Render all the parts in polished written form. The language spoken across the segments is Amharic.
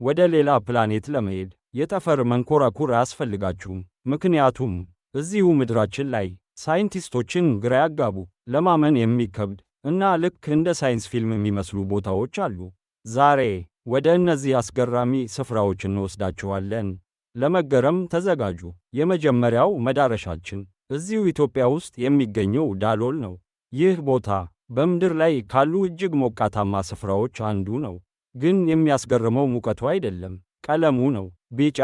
ወደ ሌላ ፕላኔት ለመሄድ የጠፈር መንኮራኩር አያስፈልጋችሁም። ምክንያቱም እዚሁ ምድራችን ላይ ሳይንቲስቶችን ግራ ያጋቡ፣ ለማመን የሚከብድ እና ልክ እንደ ሳይንስ ፊልም የሚመስሉ ቦታዎች አሉ። ዛሬ ወደ እነዚህ አስገራሚ ስፍራዎች እንወስዳችኋለን። ለመገረም ተዘጋጁ። የመጀመሪያው መዳረሻችን እዚሁ ኢትዮጵያ ውስጥ የሚገኘው ዳሎል ነው። ይህ ቦታ በምድር ላይ ካሉ እጅግ ሞቃታማ ስፍራዎች አንዱ ነው። ግን የሚያስገርመው ሙቀቱ አይደለም፣ ቀለሙ ነው። ቢጫ፣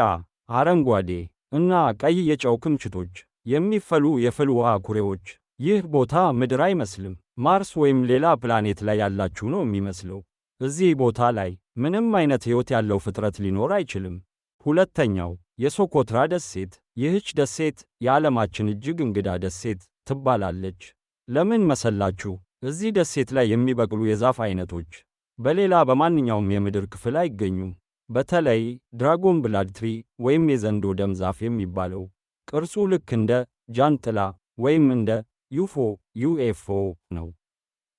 አረንጓዴ እና ቀይ የጨው ክምችቶች፣ የሚፈሉ የፍል ውሃ ኩሬዎች። ይህ ቦታ ምድር አይመስልም። ማርስ ወይም ሌላ ፕላኔት ላይ ያላችሁ ነው የሚመስለው። እዚህ ቦታ ላይ ምንም አይነት ሕይወት ያለው ፍጥረት ሊኖር አይችልም። ሁለተኛው የሶኮትራ ደሴት። ይህች ደሴት የዓለማችን እጅግ እንግዳ ደሴት ትባላለች። ለምን መሰላችሁ? እዚህ ደሴት ላይ የሚበቅሉ የዛፍ አይነቶች በሌላ በማንኛውም የምድር ክፍል አይገኙም። በተለይ dragon blood tree ወይም የዘንዶ ደም ዛፍ የሚባለው ቅርጹ ልክ እንደ ጃንጥላ ወይም እንደ UFO UFO ነው።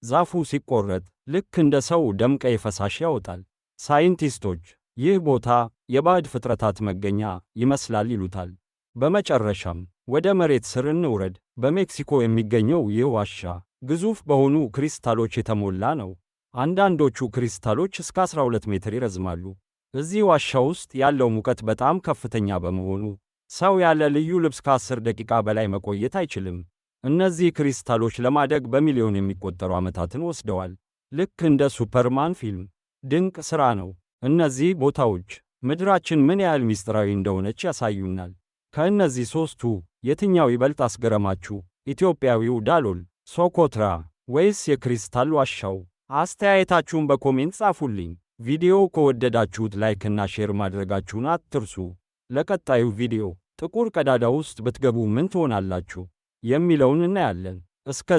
ዛፉ ሲቆረጥ ልክ እንደ ሰው ደም ቀይ ፈሳሽ ያወጣል። ሳይንቲስቶች ይህ ቦታ የባዕድ ፍጥረታት መገኛ ይመስላል ይሉታል። በመጨረሻም ወደ መሬት ስር እንውረድ። በሜክሲኮ የሚገኘው ይህ ዋሻ ግዙፍ በሆኑ ክሪስታሎች የተሞላ ነው። አንዳንዶቹ ክሪስታሎች እስከ 12 ሜትር ይረዝማሉ። እዚህ ዋሻ ውስጥ ያለው ሙቀት በጣም ከፍተኛ በመሆኑ ሰው ያለ ልዩ ልብስ ከ10 ደቂቃ በላይ መቆየት አይችልም። እነዚህ ክሪስታሎች ለማደግ በሚሊዮን የሚቆጠሩ ዓመታትን ወስደዋል። ልክ እንደ ሱፐርማን ፊልም ድንቅ ሥራ ነው። እነዚህ ቦታዎች ምድራችን ምን ያህል ምስጢራዊ እንደሆነች ያሳዩናል። ከእነዚህ ሦስቱ የትኛው ይበልጥ አስገረማችሁ? ኢትዮጵያዊው ዳሎል፣ ሶኮትራ ወይስ የክሪስታል ዋሻው? አስተያየታችሁን በ comment ጻፉልኝ። ቪዲዮው ከወደዳችሁት like እና share ማድረጋችሁን አትርሱ። ለቀጣዩ ቪዲዮ ጥቁር ቀዳዳ ውስጥ ብትገቡ ምን ትሆናላችሁ የሚለውን እናያለን። እስከ